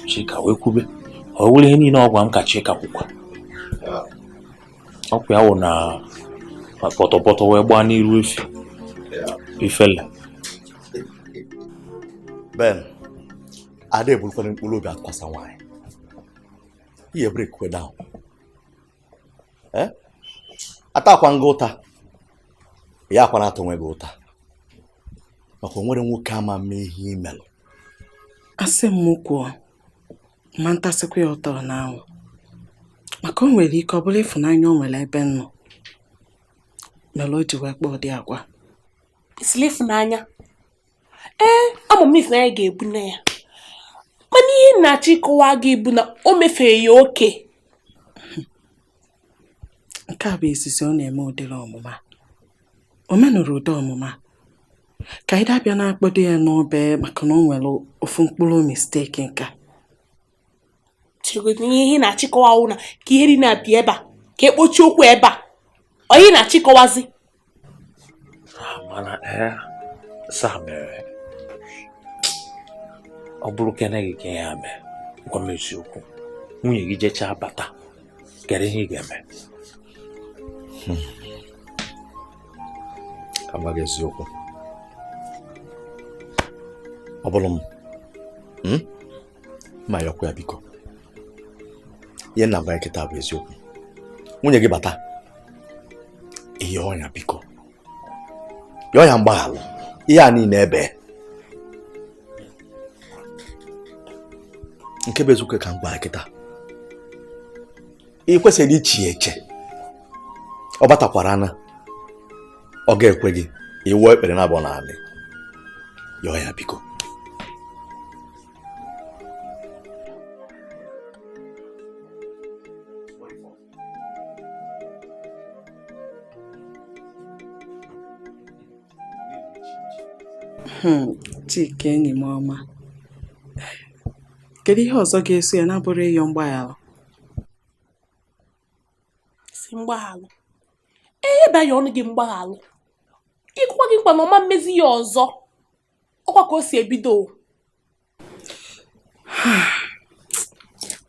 Chika wee kwube. Ọ were ihe niile ọ gwa m ka Chika kwukwa. Ọkwa ya wụ na pọtọpọtọ wee gbaa n'iru efi. Ifele. Ben, ada eburukwana mkpụrụ obi atụkwasị nwaanyị. Ihe break kwe down. Atakwa nga ụta. Ya akwa na-atọ onwe gị ụta. Maka o nwere nwoke ama mee ihe imelụ. Asị m kwuo, ma ntasịkwa ya ụtọ n'anwụ. Maka o nwere ike ọ bụrụ ịfụnanya o nwere ebe m nọ. Mere o ji wee kpọọ ụdị agwa. Isili ịfụnanya. Ee, ama m ịfụnanya ga-ebu nne ya. Mana ihe na-achọ ịkọwa gị bụ na o mefere ya oke. Nke a bụ izizi ọ na-eme ụdịrị ọmụma. O menụrụ ụdị ọmụma. Ka anyị dabịa na-akpọdo ya n'obe maka na o nwere ofu mkpụrụ misteki nka. Chegodu ihe na-achịkọwa wụ na ka ihe dị na-abịa ebe a ka ekpochi okwu ebe a. Ọ ihe na-achịkọwazi. Mana Sam ọ bụrụ kene gị ka ya mee gwa m eziokwu nwunye gị jechaa bata kedu ihe ị ga-eme? Ka m gwa gị eziokwu, ọ bụrụ m ma yọkwa ya biko, ihe nna gwa ya kịta bụ eziokwu. Nwunye gị bata, ihe ọnya biko yọọ ya mgbaghalụ ihe a niile ebe nke bụ eziokwu ka m gwa ya kịta. Ị kwesịrị iche eche, ọ batakwara na ọ ga-ekwe gị iwuo ekpere na abụọ n'ala, yọọ ya biko. Chika enyi m ọma, kedu ihe ọzọ ga-eso ya na-abụrụ ịyọ mgbaghara? Si mgbaghalụ? Ee, ya ọnụ gị mgbaghalụ. Ịkụkwa gị mkpa na ọma mmezi ya ọzọ. Ọkwa ka o si ebido.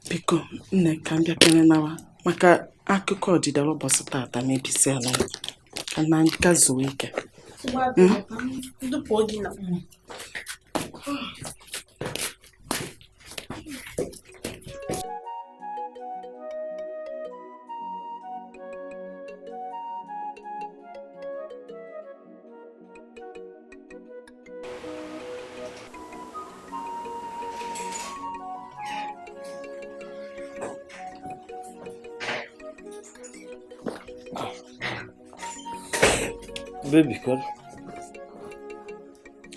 Biko nne, ka m bịakere nawa maka akụkọ ọdịdara ụbọchị tata mebisiela m. Ka na nka zuo ike. Baby, come.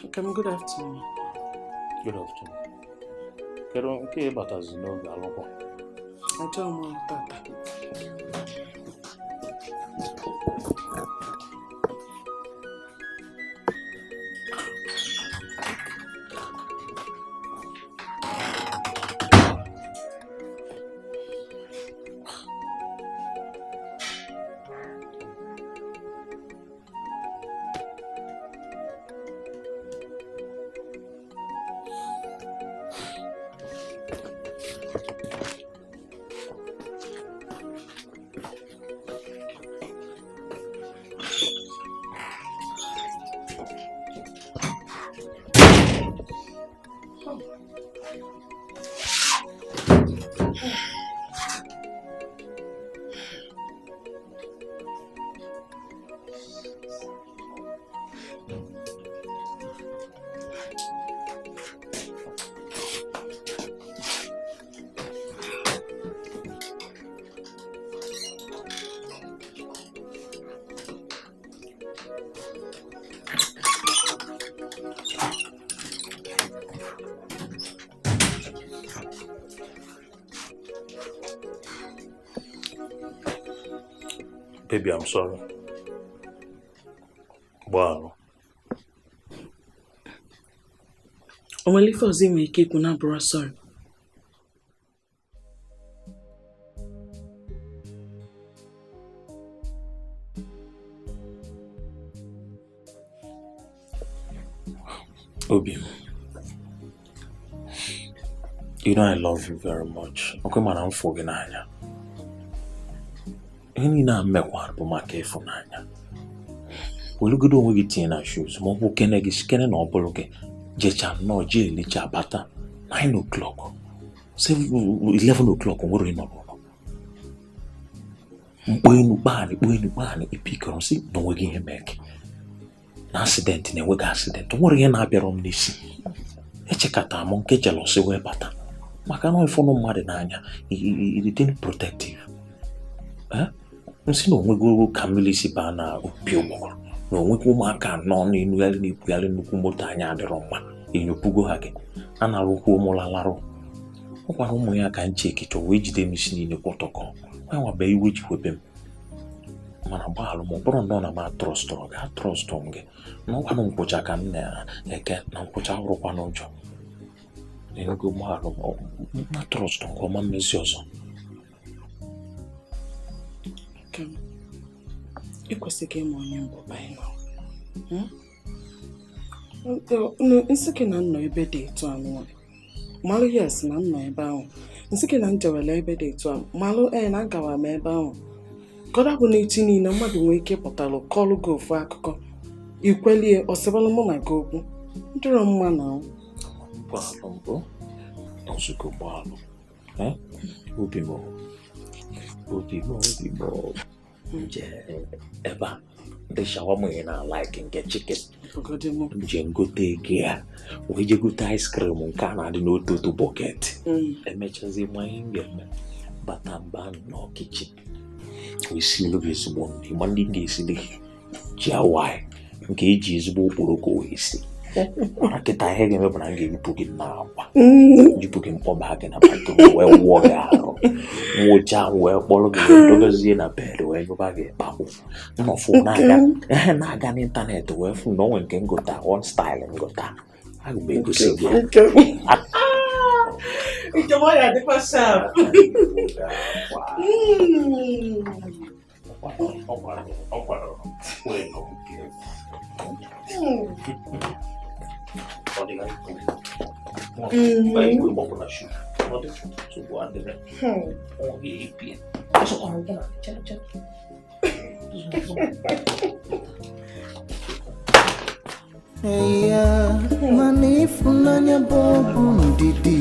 Okay, good afternoon. Good afternoon. Kedu nke ịbatazi n'oge alụkwọ? Achọghị m ọrụ tata. Baby, I'm sorry. Gbaalụ. O nwere ife ọzọ ị nwere ike ikwu na abụrụ sorry? Obi m, you know I love you very much. Okwe mana m fụ gị n'anya. Ihe niile a mmekwara bụ maka ịfụnanya. Welugodo onwe gị tinye na shoes ma ọ bụ kene gị sikene na ọ bụrụ gị jecha nnọọ jee elicha bata 9 o'clock 11 o'clock nwere ịnọ n'ụlọ. Mkpo enu kpaanị kpo enu kpaanị ipikọrọ si na onweghị ihe mee gị. Na accident na-enweghị accident, nwere ihe na-abịara m n'isi. Echekata m nke jealousy wee bata maka na ịfụnụ mmadụ n'anya, it protective. Nsị na onwego ka mmiri si baa na opi ụgbọgọrọ na onwekwa ụmụaka nọ na-enugharị na-ebugharị nnukwu moto anyị adịrọ mma enyopugo ha gị a na-arụkwa ụmụlalarụ ọ gwara ụmụ ya ka nche ekecha wee jide m isi niile kwọtọkọ nwa iwe jikwebe m mana gbaalụ ma ọ bụrụ nnọọ na m atrọstụrụ gị atrọstụ m gị na ọkwanụ nkwụcha ka m na-eke na nkwụcha wụrụkwa n'ụjọ ego gbaalụ m atrọstụ nke ọma mmezi ọzọ. Ị kwesịghị ịma onye mbụ by now. Nsị gị na nnọ ebe dị etu anụnwa malụ yes na nnọ ebe ahụ nsị gị na njewele ebe dị etu ahụ malụ ee na agawa m ebe ahụ kọda bụ n'echi niile mmadụ nwee ike pụtalụ kọlụ gị ofu akụkọ ikwelie ọsịbalụ mụ na gị okwu ndịrọ mma na nzukọ gbaalụ obi m nje ebe a ndị shawama ị na-alaiki nke chicken nje ngote ego ya wee je gote ice cream nke a na-adị n'otu otu bọket emechazi ma ihe m ga-eme bata mba nọ kichin wee sielu gị ezigbo nri ma ndị ga-esili ji awaị nke eji ezigbo okporoko wee si mana kịta ihe ga-eme bụ na m ga-eyipụ gị n'akwa yipụ gị mkpọba gị na batụrụ wee wụọ gị arụ nwụcha wee kpọrọ gị wee dobezie na bed wee nyụba gị kpakpụ nnọfụ na-aga n'ịntanetị wee fụ na onwe nke ngota one style ngota aga m egosi gị nke m ọya dịkwa sharp. Mana ịfụnanya bụ ọgwụ ndidi.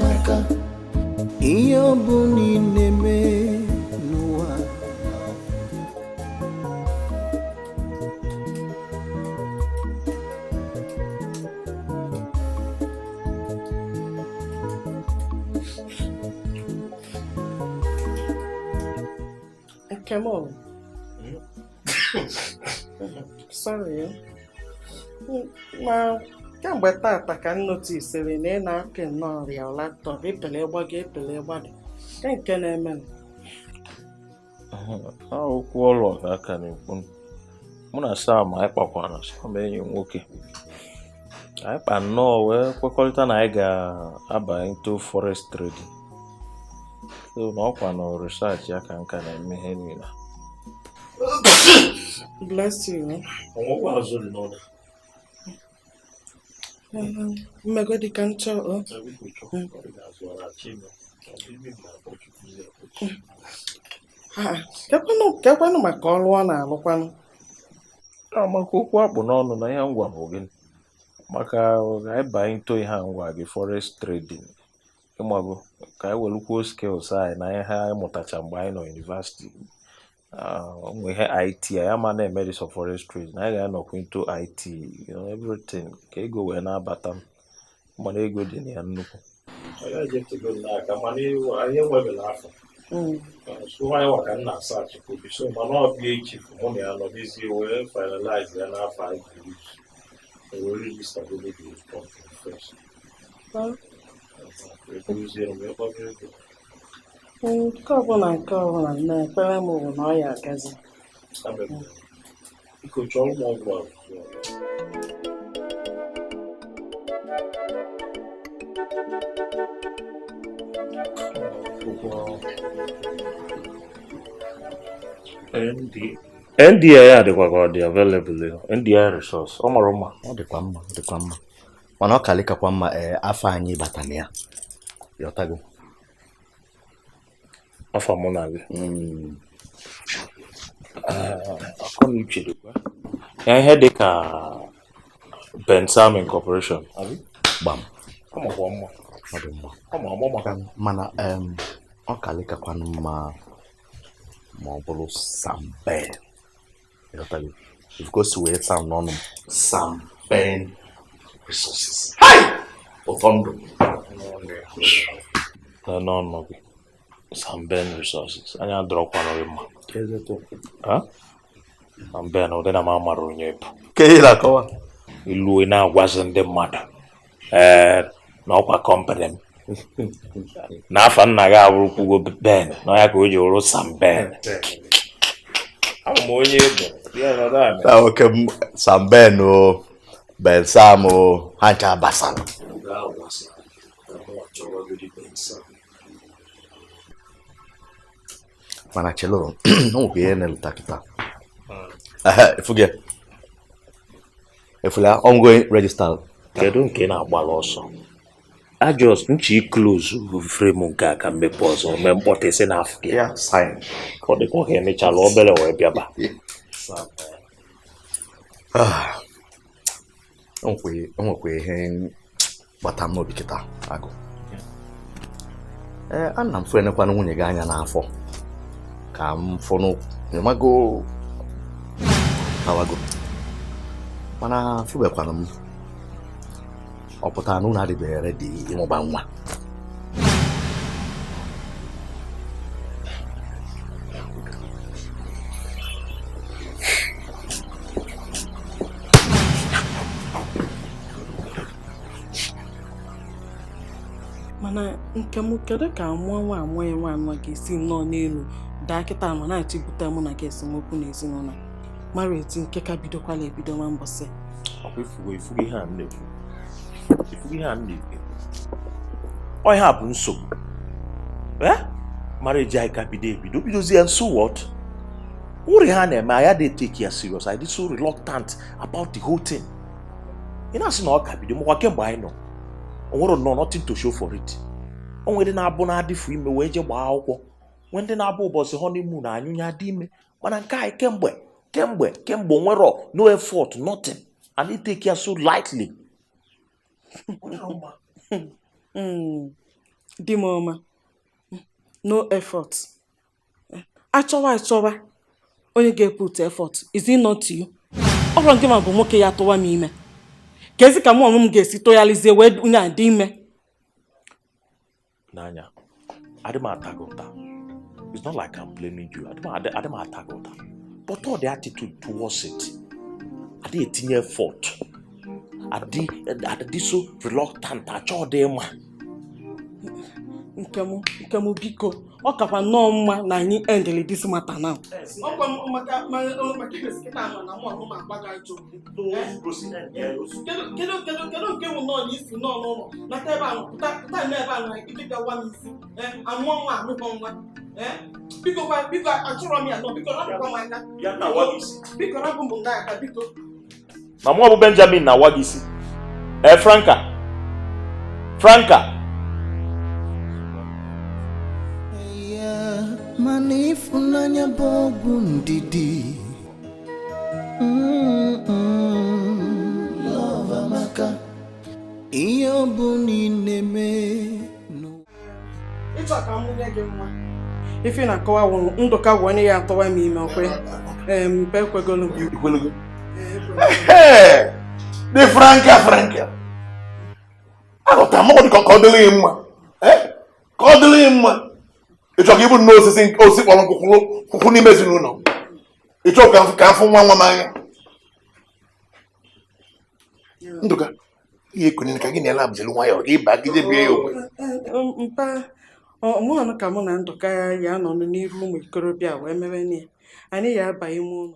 Maka ihe ọ bụla ị na-eme n'ụwa. Come on. Sorry. Ma kemgbe tata ka m notisiri na ị na-apị nnọọ ọrịa laptọp epele gbago epele gbada nke nke na-eme okwu ọrụ ka aka na-ekwu mụ na Sam anyị kpakwana Sam enyi nwoke anyị kpa nnọọ wee kwekọrịta na anyị ga-aba into forest trading so na ọkwa na research ya ka nka na-eme ihe niile. Bless you. Mmegodi ka nchọ o. Kekwanụ maka ọrụ ọ na-alụkwanụ. Maka okwu akpụ n'ọnụ na ihe ngwa bụ gịnị maka anyị baa into ihe ngwa gị forest trading ịmago ka anyị welukwuo skills anyị na ihe anyị mụtacha mgbe anyị nọ yunivasiti ụmụ ihe IT anyị ama na-eme this of forest trading anyị ga-anọkwa into IT you know everything ka ego wee na-abata m mana ego dị na ya nnukwu anyị enwebela afọ so anyị wa ka m na-asa achịkwobi so mana ọ bịa echi mụ na ya nọdịzie wee finalize ya n'afọ anyị wee register go the company first. Nke ọbụla nke ọbụla na-ekpere m bụ na ọ ya agazi. Biko chọọ ụmụ ọgwụ a. NDI adịkwa ka ọ dị available NDI resource ọ mara mma ọ dịkwa mma ọ dịkwa mma mana ọ kalịkakwa mma afọ anyị bata na ya yọtago afọ mụ na gị akọnuche dịkwa ya ihe dị ka Bensam Incorporation gbam ọ makwa mma ọ dị mma ọ ma ọmụ maka mana ọ kalịkakwanụ mma ma ọ bụrụ Sam Ben yọtago if go si wee sam n'ọnụ m Sam Ben Resources. Hai! Ụtọ ndụ. N'ọnụ gị Samben Resources anyị adọrọkwana gị mma. Samben ụdị na m amara onye bụ. Ilu na-agwazi ndị mmadụ ee na ọkwa kọmpanị m n'afọ nna gị abụrụkwugo Ben na ya ka o ji wụrụ Samben. Abụ m onye bụ. Oke Samben o Ben Sam o ha ncha basara. Mana chelo o nwekwa ihe na-eleta kịta. Efuge efula ongoing register. Kedu nke na-agbala ọsọ? Ajọs nchi close frame nke a ka mmepe ọzọ mee mkpọtụ isi n'afọ gị. Ka ọ dịkwa ka emechala obere wee bịaba. O nwekwa ihe gbata m n'obi kịta agụ. Ee, ana m fụ enekwana nwunye gị anya n'afọ ka m fụnụ ịmago awago mana fụbekwana m ọ pụtara na unu adịbeghị redi ịmụba nwa. Mana nke m kedu ka mụọ nwa amụọ ya nwa anọ ga-esi nnọọ n'elu daa kịta ma na-achịbute mụ na gị esemokwu n'ezinụlọ mara etu nke ka bidokwala ebido nwa mbọsị. Ọkwa ifugo ifugo ihe a m na-ekwu. Ifugo ihe a m na-ekwu. Ọ ihe a bụ nsogbu. Mara eji anyị ka bido ebido bidozie and so what? Uri ha na-eme anyị adịghị take ya serious. I dị so reluctant about the whole thing. Ị na-asị na ọ ka bido makwa kemgbe anyị nọ. O nwere nnọọ nothing to show for it. O nwere na-abụ na-adịfu ime wee jee gbaa akwụkwọ. Nwee ndị na-abụ ụbọchị honeymoon anyụnye adị ime. Mana nke anyị kemgbe nwere no effort, nothing. And they take ya so lightly. Di m ọma, no effort. Achọwa onye ga-eput effort. Is it not you? Ọ bụrụ nke ma bụ nwoke ya tụwa m ime. Kezi ka mụ onwe m ga-esi tụghalizie wee onye a dị ime. N'anya, adị m ata gị ụta. It's not like I'm blaming you. Adị m ata gị ụta. But all the attitude towards it, adị etinye effort. Adị so reluctant, achọ dị mma. Nke m biko, ọ kakwa nnọọ mma na anyị endele this matter now. Ọkwa maka maka ibesi kịta anọ na mụ ọnụ ma agbaga ajọ okwu. Kedu nke bụ nnọọ na isi nnọọ n'ụlọ nata ebe ahụ pụta ebe ahụ ịdịga gwa m isi amụọ nwa amụkọ nwa. Biko biko achọrọ m ya nọ biko rapụkwa m aka. Biko rapụ m nga aka biko. Ma mụ ọ bụ Benjamin na-awa gị isi. Franka. Franka. Mana ịfụnanya bụ ọgwụ ndidi. Love amaka, ihe ọ bụla ị na-eme. Ịchọ ka m mụnye gị nwa. Ife na-akọwa wụrụ Ndụka bụ onye ya atọwa m ime okwe. Mpe ekwegolu m. Ikwelego? Dị Franka. Aghọtara m ọ dị ka ọ dịrị gị mma. Ka ọ dịrị gị mma. Ị chọrọ ka ịbụ nnọọ osisi kpọrọ nkụ kwụkwụ n'ime ezinụlọ. Ị chọrọ ka afụ nwa nwa m anya. Ndụka, ihe ekonye ka gị na-ele abụjelu nwayọọ gị baa gị jebie ya okwe. Mpa, ọmụọnụ ka mụ na Ndụka ya nọ n'iru ụmụ ikorobịa wee mere ya. Anyị ya aba ime ụlọ.